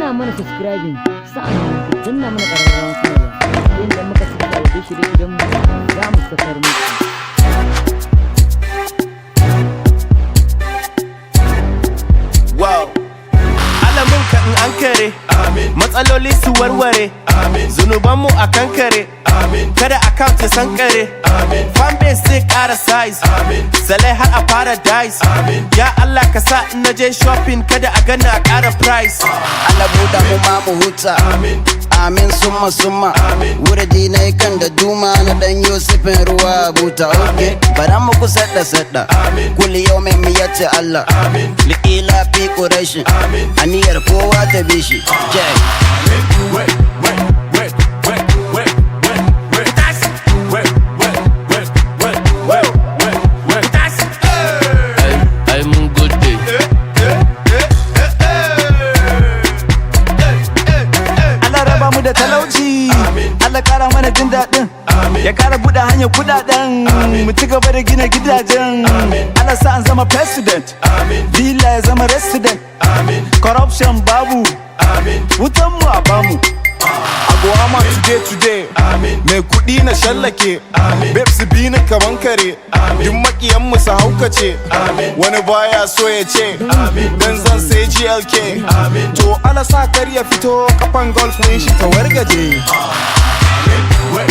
Danna mana subscribing, sa'annan ku danna mana ƙararrawar sanarwa, yadda muka saki sababbin shirye-shiryenmu za mu sakar muku. Wow. Alamin ka in an kare, matsaloli su warware, zunubanmu a kankare, kada account ya sankare, fan base zai kara size, zalai har a paradise. Ya Allah, ka sa in naje shopping kada a gana a kara price. Allah buɗa mu ma mu huta. Amin summa summa. Wurdi na kan da duma na dan Yusufin ruwa buta. Okay. Bara mu ku sadda sadda. Kulli yau mai miyata Allah. Li'ila fi Quraish. Aniyar kowa ta bi shi. Jai. Wait, wait, wait, wait, wait, wait, wait. Wait, wait, wait, wait, wait, wait, wait. Ai, ai mun gode. Allah raba mu da talauci, Allah kara mana jin daɗin, ya kara buɗe hanyar kuɗaɗen, mu ci gaba da gina gidajen. Allah sa an zama president, villa ya zama resident, corruption babu, wutan mu a bamu. Abuwama today today. Mai kuɗi na shallake, babes bi ni kaman kare, duk makiyan mu su haukace. Wani baya so ya ce dan zan sai GLK. To Allah sa kar ya fito, kafan golf ɗin shi ta wargaje. Wait,